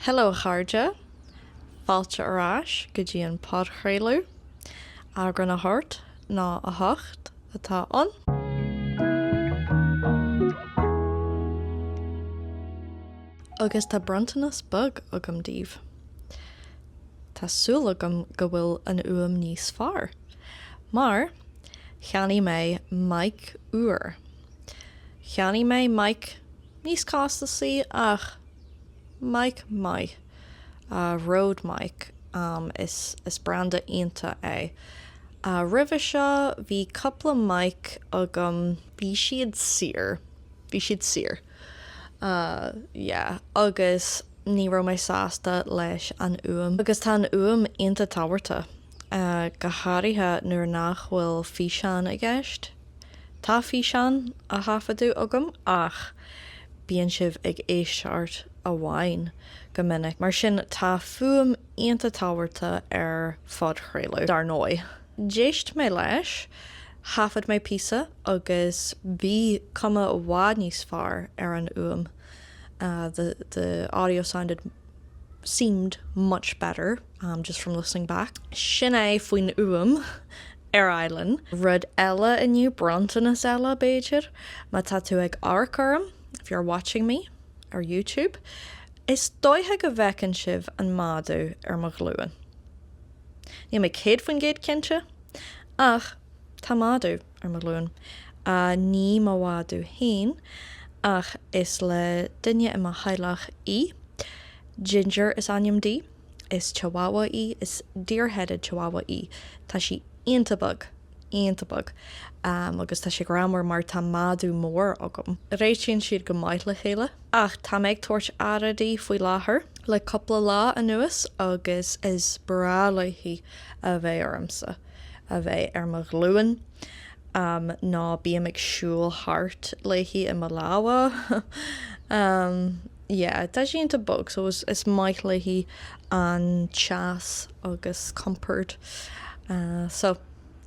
Hello a chairde, fáilte ar ais go dtí an podchraoladh. Eagrán 8 nó 8 atá ann. Agus tá bronntanas beag agam daoibh. Tá súil agam go bhfuil an fhuaim níos fearr, mar cheannaigh mé mic úr. Cheannaigh mé mic níos costasaí ach mic maith, Rode mic, is is branda iontach é. Roimhe seo bhí cúpla mic agam, bhí siad saor, bhí siad saor, yeah, agus ní raibh mé sásta leis an fhuaim. Agus tá an fhuaim iontach tábhachtach, go háirithe nuair nach bhfuil físeán i gceist. Tá físeán á thaifeadadh agam ach bíonn sibh ag éisteacht amháin go minic. Mar sin tá fuaim iontach tábhachtach ar phodchraoladh, dar ndóigh. D'éist mé leis, thaifead mé píosa agus bhí cuma i bhfad níos fearr ar an fhuaim. The the audio sounded seemed much better just from listening back. Sin é faoin fhuaim. Ar aghaidh linn. Rud eile inniu, bronntanas eile, b'fhéidir, má tá tú ag amharc orm, if you're watching me ar YouTube, is dóiche go bhfeiceann sibh an madadh ar mo ghlúin. Níl mé 100% cinnte, ach tá madadh ar mo ghlúin. Ní mo mhadadh féin, ach is le duine i mo theaghlach í. Ginger is ainm di. Is Chihuahua í, is deer-headed Chihuahua í. Tá sí iontach beag, iontach beag. Agus tá sé greannmhar mar tá madadh mór agam. Réitíonn siad go maith le chéile. Ach tá mé ag tabhairt aire di faoi láthair le cúpla lá anuas agus is breá léi a bheith ormsa, a bheith ar mo ghlúin. Nó bím ag siúl thart léi i mo lámha. Yeah, tá sí iontach bog so is is maith léi an teas agus compord. So,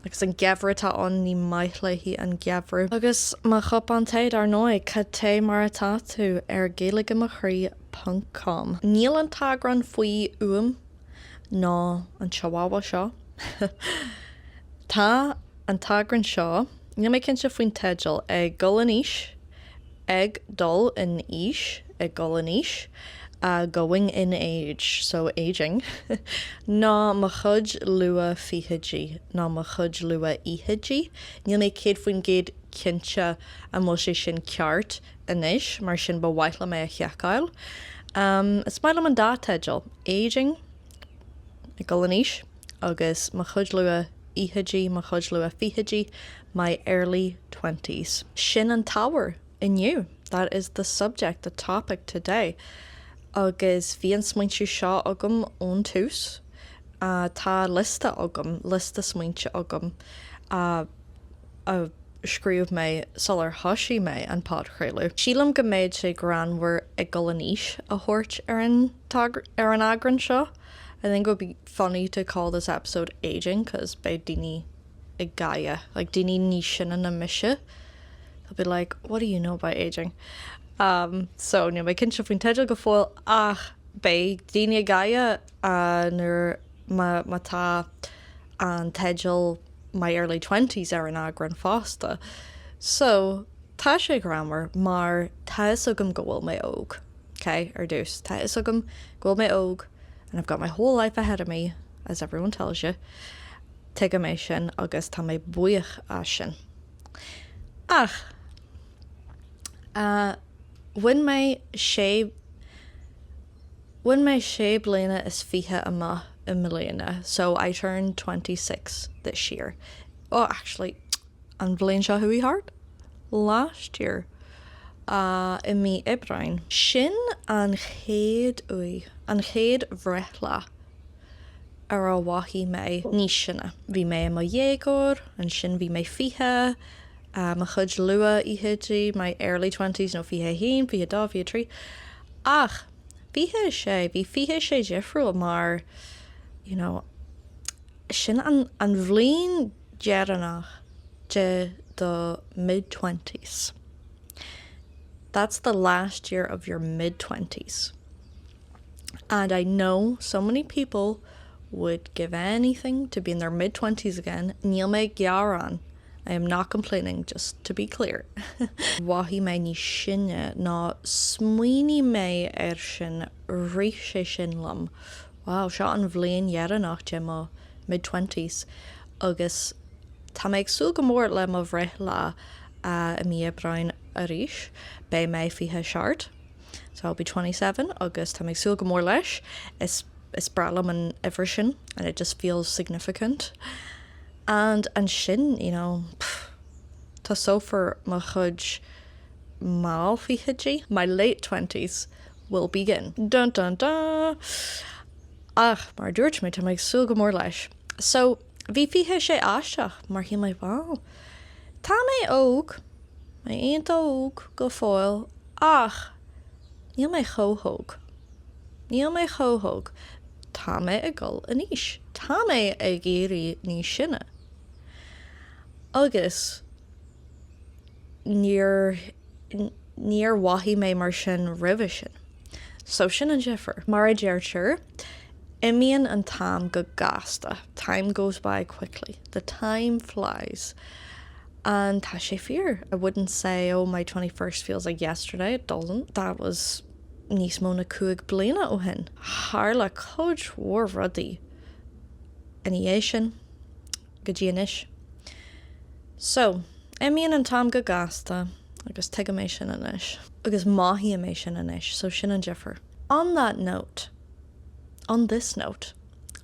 agus an geimhreadh atá ann, ní maith léi an geimhreadh. Agus mo chupán tae, dar ndóigh, cad é mar atá tú ar gaeilgeimochroí ponc com. Níl an t-eagrán faoi fhuaim ná an Chihuahua seo. Tá an t-eagrán seo, níl mé cinnte faoin teideal, ag dul in aois, ag dul in aois, ag dul in aois, going in age, so aging, ná mo chuid luath-fhichidí, ná mo chuid luath-fhichidí. Níl mé 100% cinnte an bhfuil sé sin ceart anois, mar sin ba mhaith liom é a sheiceáil. Is maith liom an dá teideal, aging, ag dul in aois, agus mo chuid luath-fhichidí, mo chuid luath-fhichidí, my early twenties. Sin an t-ábhar inniu, that is the subject, the topic today. Agus bhí an smaointiú seo agam ón tús. Tá liosta agam, liosta smaointe agam a scríobh mé sular thoisigh mé an podchraoladh. Sílim go mbeadh sé greannmhar ag dul in aois a thabhairt ar an ar an eagrán seo. I think it would be funny to call this episode aging cos beidh daoine ag gáire, like daoine níos sine ná mise, they'll be like what do you know about aging? Um, so níl mé cinnte faoin teideal go fóill ach beidh daoine ag gáire uh, nuair má, má tá an teideal My Early Twenties ar an eagrán fosta. So, tá sé greannmhar mar tá fhios agam go bhfuil mé óg. Ok, ar dtús, tá fhios agam go bhfuil mé óg and I've got my whole life ahead of me, as everyone tells you. Tuigim é sin agus tá mé buíoch as sin. Ach, uh, bhain mé sé bhain mé sé bliana is fiche amach i mbliana, so I turned 26 this year. Oh, actually, an bhliain seo chuaigh thart? Last year. Uh, i mí Aibreáin. Sin an chéad uair, an chéad bhreithlá ar a mhothaigh mé níos sine. Bhí mé i mo dhéagóir, ansin bhí mé 20, uh, mo chuid luath-fhichidí, my early twenties, nó 21, 22, 23. Ach 26, bhí 26 difriúil mar, you know, sin an, an bhliain dheireanach de do mid-twenties. That's the last year of your mid-twenties. And I know so many people would give anything to be in their mid-twenties again, níl mé ag gearán, I am not complaining, just to be clear. Mhothaigh mé níos sine ná smaoinigh mé air sin, rith sé sin liom, wow, seo an bhliain dheireanach de mo mid-twenties agus tá mé ag súil go mór le mo bhreithlá i mí Aibreáin arís, beidh mé 27. So I'll be 27 agus tá mé ag súil go mór leis. Is is breá liom an uimhir sin and it just feels significant. And ansin, you know, pff, tosófar mo chuid mallfhichidí, my late twenties will begin. Dun dun dun! Ach, mar a dúirt mé, tá mé ag súil go mór leis. So, bhí 26 aisteach mar shíl mé, wow, tá mé óg, mé iontach óg go fóill ach níl mé chomh hóg. Níl mé chomh hóg. Tá mé ag dul in aois. Tá mé ag éirí níos sine. Agus níor níor mhothaigh mé mar sin roimhe sin. So sin an difear. Mar a deirtear, imíonn an t-am go gasta, time goes by quickly, the time flies. And tá sé fíor. I wouldn't say oh my 21st feels like yesterday, it doesn't. That was níos mó na 5 bliana ó shin. Tharla cuid mhór rudaí ina dhiaidh sin go dtí anois. So, imíonn an t-am go gasta agus tuigim é sin anois. Agus mothaím é sin anois, so sin an difear. On that note, on this note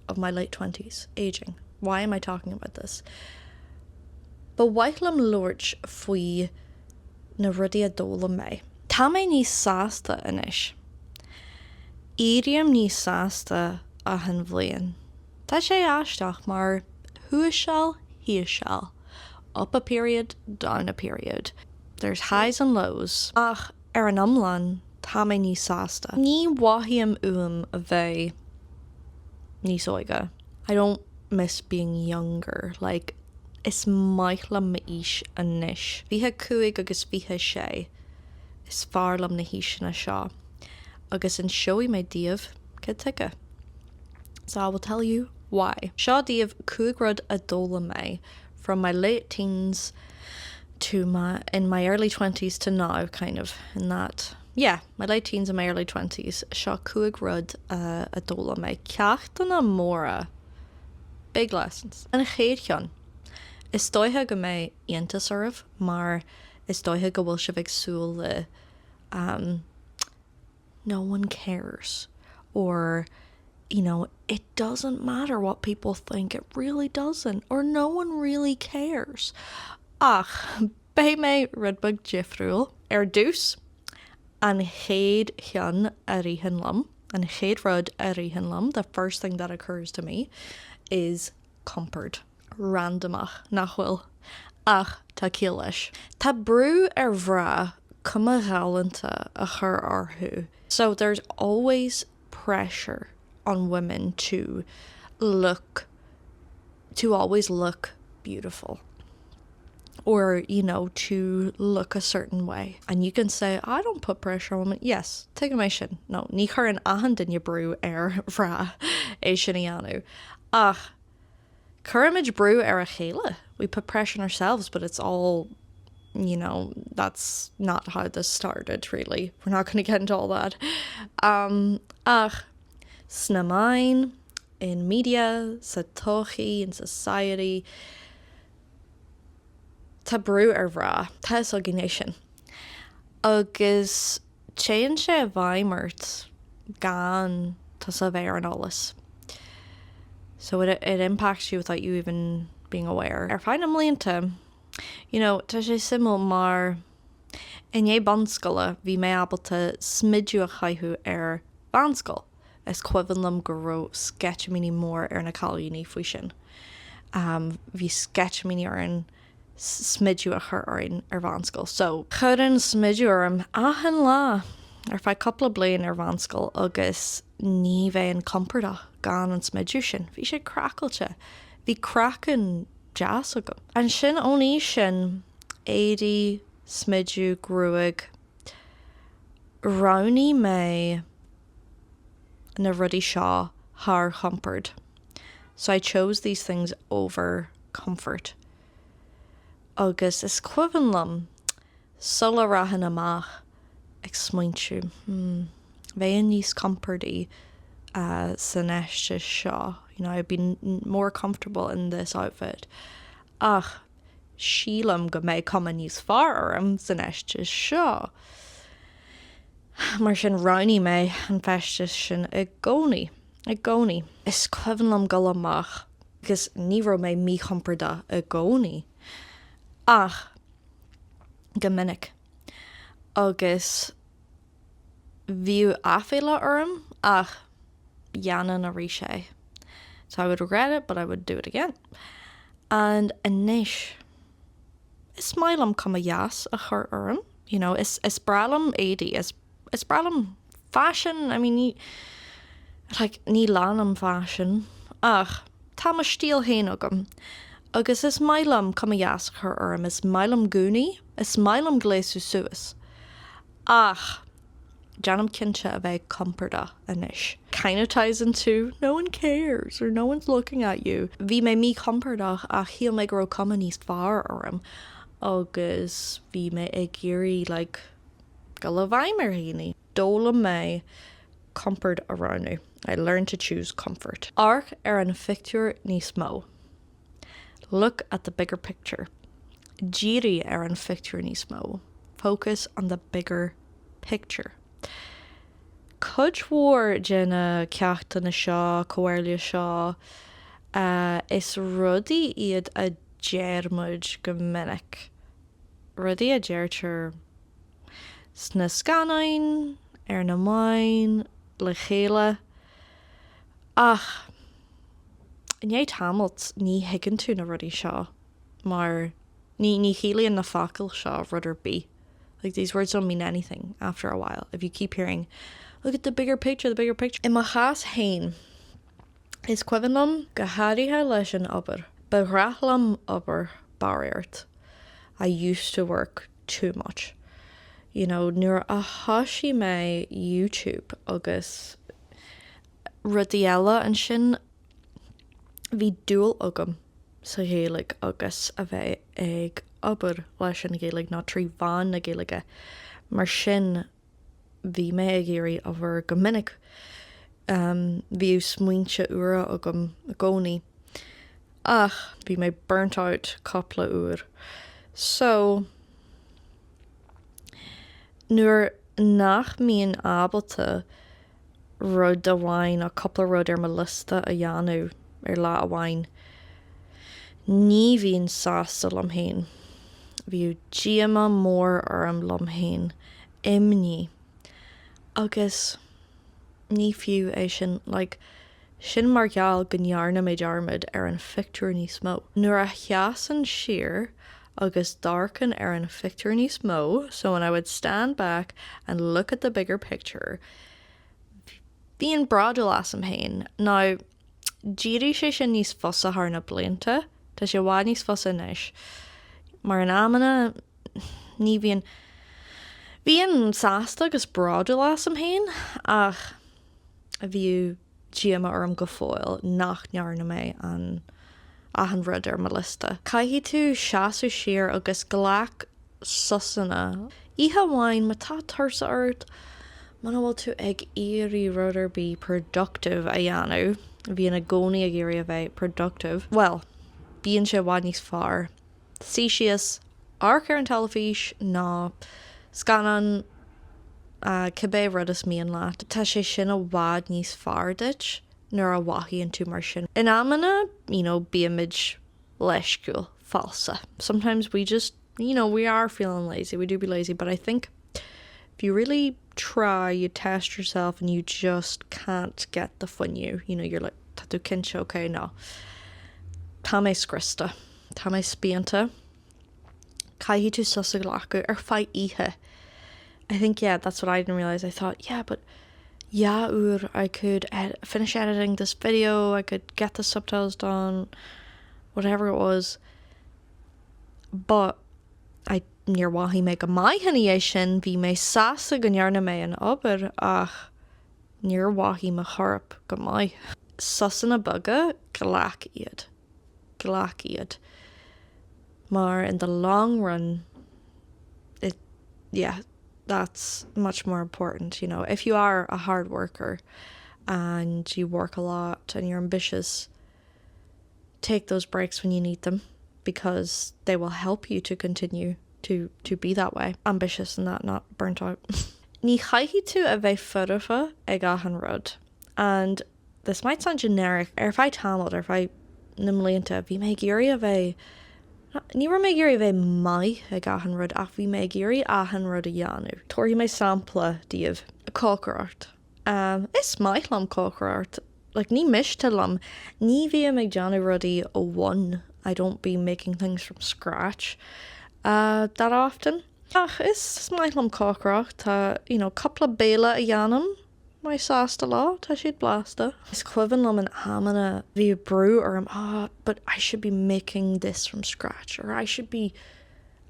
of my late twenties, aging, why am I talking about this? Ba mhaith liom labhairt faoi na rudaí a d'fhoghlaim mé. Tá mé níos sásta anois. Éirím níos sásta achan bhliain. Tá sé aisteach mar thuas seal, thíos seal, up a period, down a period. There's highs and lows. Ach ar an iomlán, tá mé níos sásta. Ní mhothaím uaim a bheith níos óige. I don't miss being younger, like is maith liom m'aois anois. 25 agus 26, is fearr liom na haoiseanna seo agus inseoidh mé daoibh cad tuige. So I will tell you why. Seo daoibh 5 rud a d'fhoghlaim mé from my late teens to my in my early twenties to now kind of in that yeah my late teens and my early twenties seo 5 rud a d'fhoghlaim mé. Ceachtanna móra. Big lessons. An chéad cheann. Is dóiche go mbeidh iontas oraibh mar is dóiche go bhfuil sibh ag súil le um no one cares or you know it doesn't matter what people think, it really doesn't or no one really cares. Ach beidh mé rud beag difriúil. Ar dtús, an chéad cheann a ritheann liom, an chéad rud a ritheann liom, the first thing that occurs to me is compord. Randamach, nach bhfuil? Ach tá ciall leis. Tá brú ar mhná cuma ghalánta a chur orthu. So there's always pressure on women to look, to always look beautiful or, you know, to look a certain way. And you can say, I don't put pressure on women. Yes, tuigim é sin. No, ní chuireann achan duine brú ar mhná é sin a dhéanamh. Ach cuirimid brú ar a chéile. We put pressure on ourselves, but it's all, you know, that's not how this started, really. We're not going to get into all that. Um, ach sna meáin, in media, sa tsochaí, in society, tá brú ar mhná. Tá fhios againn é sin. Agus téann sé i bhfeidhm ort gan tusa a bheith ar an eolas. So it, it impacts you without you even being aware. Ar feadh na mblianta, you know, tá sé suimiúil mar i ndiaidh bunscoile bhí mé ábalta smideadh a chaitheamh ar mheánscoil. Is cuimhin liom go raibh sceitimíní mór ar na cailíní faoi sin. Um, bhí sceitimíní orainn smideadh a chur orainn ar mheánscoil. So, chuirinn smideadh orm achan lá ar feadh cúpla bliain ar mheánscoil agus ní bheinn compordach gan an smideadh sin. Bhí sé craiceáilte. Bhí craiceann deas agam. Ansin ón aois sin, éadaí, smideadh, gruaig, roghnaigh mé. na rudaí seo thar chompord. So I chose these things over comfort. Agus is cuimhin liom sula rachainn amach ag smaointiú, hmm, bheinn níos compordaí san fheisteas seo, you know, I'd be more comfortable in this outfit. Ach sílim go mbeidh cuma níos fearr orm san fheisteas seo. Mar sin roghnaigh mé an feisteas sin i gcónaí. I gcónaí. Is cuimhin liom dul amach agus ní raibh mé míchompordach i gcónaí ach go minic agus bhíodh aiféala orm ach dhéanainn arís é. So I would regret it but I would do it again. And anois is maith liom cuma dheas a chur orm, you know, is is breá liom éadaí, is is breá liom faisean, I mean ní like ní leanaim faisean ach tá mo stíl féin agam agus is maith liom cuma dheas a chur orm, is maith liom gúnaí, is maith liom gléasadh suas ach déanaim cinnte a bheith compordach anois. Kind of ties into no one cares or no one's looking at you. Bhí mé míchompordach ach shíl mé go raibh cuma níos fearr orm agus bhí mé ag iarraidh like dul i bhfeidhm ar dhaoine. D'fhoghlaim mé compord a roghnú. I learned to choose comfort. Amharc ar an phictiúr níos mó. Look at the bigger picture. Dírigh ar an phictiúr níos mó. Focus on the bigger picture. Cuid mhór de na ceachtanna seo, comhairle seo, is rudaí iad a deir muid go minic. Rudaí a deirtear sna scannáin, ar na meáin, le chéile. Ach i ndiaidh tamaill ní thuigeann tú na rudaí seo mar ní ní chiallaíonn na focail seo rud ar bith. Like these words don't mean anything after a while if you keep hearing look at the bigger picture, the bigger picture. I mo chás féin, is cuimhin liom, go háirithe leis an obair, ba ghnách liom obair barraíocht. I used to work too much. You know, nuair a thosaigh mé YouTube agus rudaí eile ansin, bhí dúil agam sa Ghaeilge agus a bheith ag obair leis an Ghaeilge nó trí mheán na Gaeilge. Mar sin bhí mé ag iarraidh obair go minic. Bhíodh smaointe úra agam i gcónaí. Ach bhí mé burnt out cúpla uair. So nuair nach mbíonn ábalta rud amháin nó cúpla rud ar mo liosta a dhéanamh ar lá amháin, ní bhíonn sásta liom féin. Bhíodh díomá mór orm liom féin, imní. Agus ní fiú é sin, like, sin mar gheall go ndearna mé dearmad ar an phictiúr níos mó. Nuair a sheasann siar agus d'amharcann ar an phictiúr níos mó, so when I would stand back and look at the bigger picture, bíonn bródúil asam féin. Now, d'éirigh sé sin níos fusa thar na blianta, tá sé i bhfad níos fusa anois, mar in amanna ní bhíonn, bhíonn sásta agus bródúil asam féin ach bhíodh díomá orm go fóill nach ndearna mé an achan rud ar mo liosta. Caithfidh tú seasamh siar agus glac sosanna. Oíche amháin má tá tuirse ort, muna bhfuil tú ag iarraidh rud ar bith productive a dhéanamh, bhíonn i gcónaí ag iarraidh a bheith productive, bhuel, bíonn sé i bhfad níos fearr suí síos, amharc ar an teilifís nó scannán, cibé rud is mian leat. Tá sé sin i bhfad níos fearr duit nuair a mhothaíonn tú mar sin. In amanna, you know, bímid leisciúil, falsa. Sometimes we just, you know, we are feeling lazy, we do be lazy, but I think if you really try, you test yourself and you just can't get the fuinneamh, you know, you're like, tá tú cinnte, okay, no. Tá mé scriosta. Tá mé spíonta. Caithfidh tú sos a ghlacadh ar feadh oíche. I think, yeah, that's what I didn't realise. I thought, yeah, but yeah, uair I could ed finish editing this video, I could get the subtitles done, whatever it was. But I níor mhothaigh mé go maith ina dhiaidh sin, bhí mé sásta go ndearna mé an obair ach. Níor mhothaigh mo chorp go maith. Sosanna beaga, glac iad. Glac iad. Mar in the long run, it, yeah, that's much more important, you know. If you are a hard worker and you work a lot and you're ambitious, take those breaks when you need them because they will help you to continue to to be that way, ambitious and that not burnt out. Ní chaithfidh tú a bheith foirfe ag achan rud and this might sound generic, ar feadh tamaill, ar feadh na mblianta, bhí mé ag iarraidh a bheith, ní raibh mé ag iarraidh a bheith maith ag achan rud ach bhí mé ag iarraidh achan rud a dhéanamh. Tabharfaidh mé sampla daoibh. Cócaireacht. Is maith liom cócaireacht. Like ní miste liom. Ní bhím ag déanamh rudaí ó bhun, I don't be making things from scratch that often. Ach is maith liom cócaireacht, tá you know cúpla béile a dhéanaim, mé sásta leo, tá siad blasta. Is cuimhin liom in amanna bhí brú orm, ah but I should be making this from scratch or I should be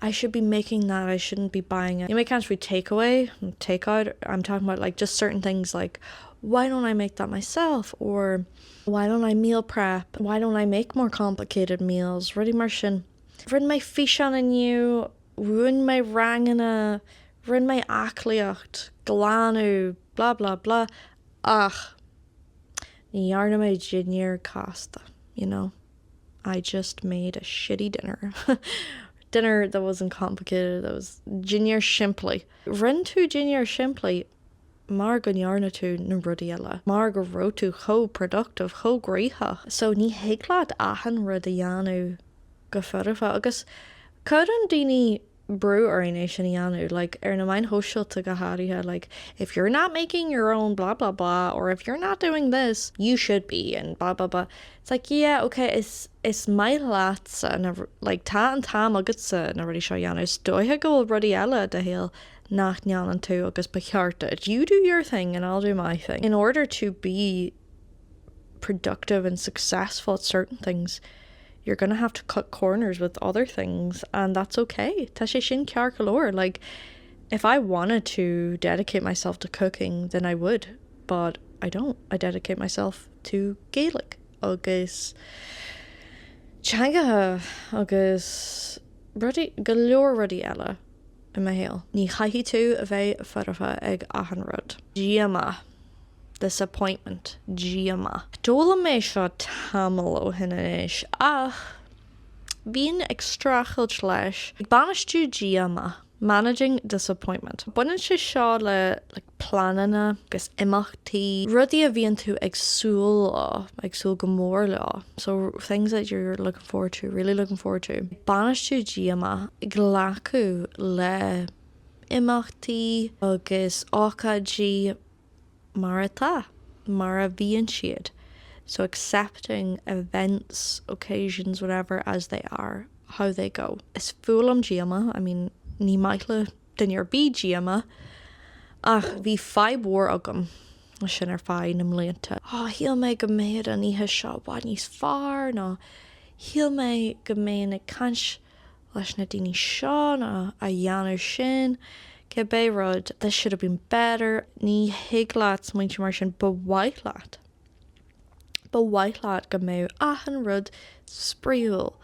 I should be making that, I shouldn't be buying it. Níl mé ag caint faoi takeaway, takeout, I'm talking about like just certain things like why don't I make that myself or why don't I meal prep, why don't I make more complicated meals, rudaí mar sin. Rinne mé físeán inniu, mhúin mé ranganna, rinne mé aclaíocht, glanadh, blah blah blah ach ní dhearna mé dinnéar casta, you know. I just made a shitty dinner. Dinner that wasn't complicated, that was dinnéar simplí. Rinne tú dinnéar simplí mar go ndearna tú na rudaí eile, mar go raibh tú chomh productive, chomh gnoitheach. So ní thig leat achan rud a dhéanamh go foirfe agus cuireann daoine brú orainn é sin a dhéanamh, like ar na meáin shóisialta go háirithe, like if you're not making your own blah blah blah or if you're not doing this, you should be and blah blah blah. It's like yeah, okay, is is maith leatsa na like tá an t-am agatsa na rudaí seo a dhéanamh, is dóiche go bhfuil rudaí eile i do shaol nach ndéanann tú agus ba cheart duit. You do your thing and I'll do my thing. In order to be productive and successful at certain things, you're gonna have to cut corners with other things and that's okay. Tá sé sin ceart go leor. Like, if I wanted to dedicate myself to cooking, then I would, but I don't. I dedicate myself to Gaelic agus teangacha agus rudaí, go leor rudaí eile i mo shaol. Ní chaithfidh tú a bheith foirfe ag achan rud. Díomá. Disappointment. Díomá. D'fhoghlaim mé seo tamall ó shin anois ach bím ag streachailt leis. Ag bainistiú díomá. Managing disappointment. Baineann sé seo le like pleananna agus imeachtaí, rudaí a bhíonn tú ag súil leo, ag súil go mór leo. So things that you're looking forward to, really looking forward to. Bainistiú díomá. Glacadh le imeachtaí agus ócáidí mar atá, mar a bhíonn siad. So accepting events, occasions, whatever, as they are, how they go. Is fuath liom díomá, I mean, ní maith le duine ar bith díomá, ach bhí fadhb mhór agam leis sin ar feadh na mblianta. Ó, shíl mé go mbeadh an oíche seo i bhfad níos fearr nó shíl mé go mbeinn ag caint leis na daoine seo nó a dhéanamh sin, cibé rud, this should have been better, ní thig leat smaointiú mar sin, ba mhaith leat, ba mhaith leat go mbeadh achan rud spraíúil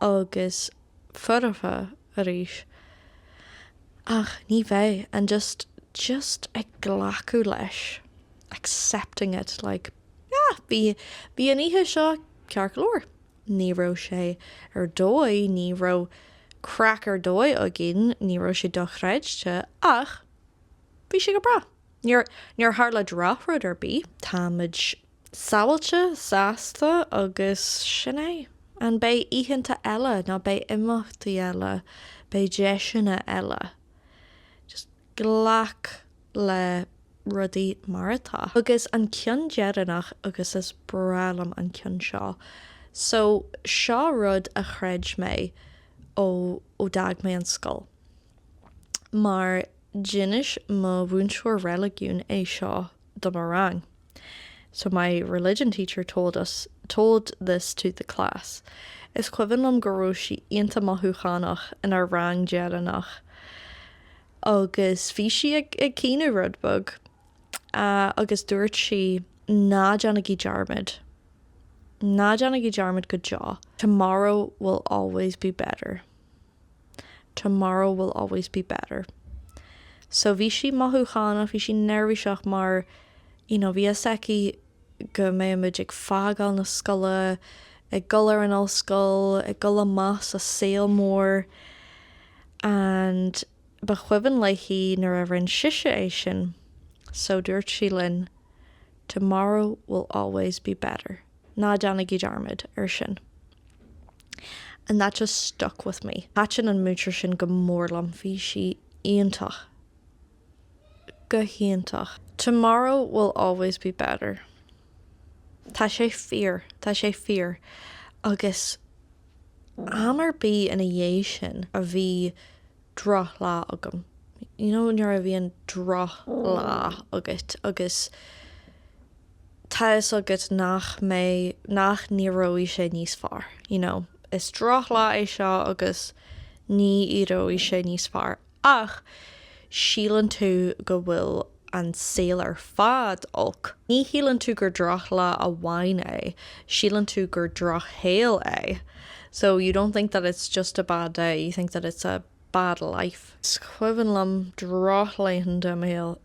agus foirfe arís ach ní bheidh and just, just ag glacadh leis, accepting it like yeah, bhí, bhí an oíche seo ceart go leor. Ní raibh sé ar dóigh, ní raibh craic ar dóigh againn, ní raibh sé dochreidte, ach bhí sé go breá. Níor, níor tharla drochrud ar bith. Táimid sábháilte, sásta agus sin é. And beidh oícheanta eile nó beidh imeachtaí eile, beidh deiseanna eile. Just glac le rudaí mar atá. Agus an ceann deireanach, agus is breá liom an ceann seo, so seo rud a chreid mé ó ó d'fhág mé an scoil, mar d'inis mo mhúinteoir reiligiúin é seo do mo rang. So my religion teacher told us, told this to the class. Is cuimhin liom go raibh sí iontach mothúchánach inár rang deireanach. agus bhí sí ag ag caoineadh rud beag. Agus dúirt sí, Ná déanaigí dearmad. Ná déanaigí dearmad go deo. Tomorrow will always be better. Tomorrow will always be better. So bhí sí mothúchánach, bhí sí neirbhíseach mar you know bhí fhios aici go mbeadh muid ag fágáil na scoile, ag dul ar an ollscoil, ag dul amach sa saol mór and ba chuimhin léi nuair a rinne sise é sin so dúirt sí linn tomorrow will always be better. Ná déanaigí dearmad ar sin. And that just stuck with me. Thaitin an múinteoir sin go mór liom, bhí sí iontach. Go hiontach. Tomorrow will always be better. Tá sé fíor, tá sé fíor. Agus am ar bith ina dhiaidh sin a bhí drochlá agam. You know nuair a bhíonn drochlá agat agus tá fhios agat nach mbeidh, nach n-éireoidh sé níos fearr, you know. Is drochlá é seo agus ní éireoidh sé níos fearr ach síleann tú go bhfuil an saol ar fad olc. Ní shíleann tú gur drochlá amháin é, síleann tú gur drochshaol é. So you don't think that it's just a bad day, you think that it's a bad life. Is cuimhin liom drochlaethanta i mo shaol,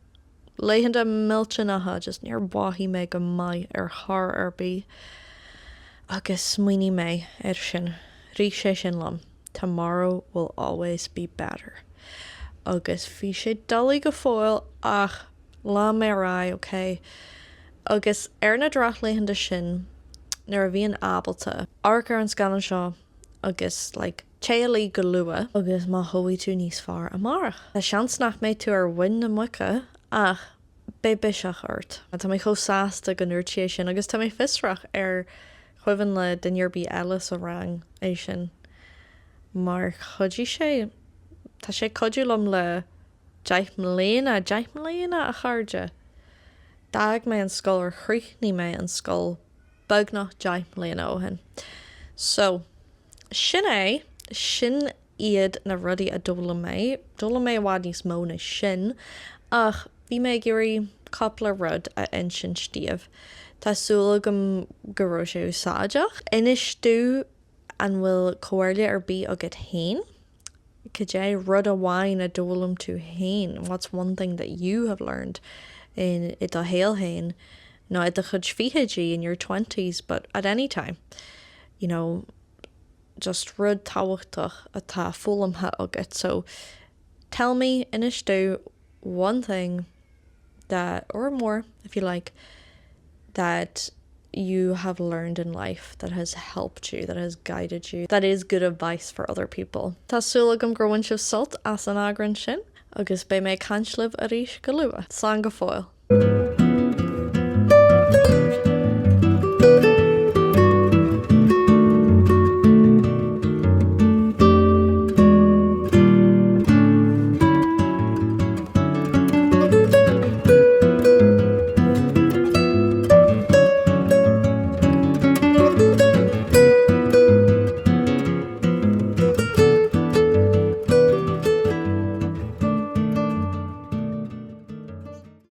laethanta millteanacha, just níor mhothaigh mé go maith ar chor ar bith agus smaoinigh mé air sin, rith sé sin liom, tomorrow will always be better. Agus bhí sé doiligh go fóill ach lean mé ar aghaidh, ok? Agus ar na drochlaethanta sin, nuair a bhíonn ábalta, amharc ar an scannán seo agus like téigh a luí go luath agus mothóidh tú níos fearr amárach. Tá seans nach mbeidh tú ar mhuin na muice ach beidh biseach ort. Tá mé chomh sásta go ndúirt sí é sin agus tá mé fiosrach ar chuimhin le duine ar bith eile sa rang é sin mar chuidigh sé, tá sé ag cuidiú liom le 10 mbliana, 10 mbliana a chairde! D'fhág mé an scoil or chríochnaigh mé an scoil beagnach 10 mbliana ó shin. So, sin é, sin iad na rudaí a d'fhoghlaim mé. D'fhoghlaim mé i bhfad níos mó ná sin, ach bhí mé ag iarraidh cúpla rud a insint daoibh. Tá súil agam go raibh sé úsáideach. Inis domh an bhfuil comhairle ar bith agat féin? Cad é rud amháin a d'fhoghlaim tú féin? What's one thing that you have learned in i do shaol féin nó i do chuid fichidí, in your twenties, but at any time, you know, just rud tábhachtach atá foghlamtha agat. So, tell me, inis domh one thing that, or more if you like, that you have learned in life that has helped you, that has guided you, that is good advice for other people. Tá súil agam gur bhain sibh sult as an eagrán sin agus beidh mé ag caint libh arís go luath. Slán go fóill.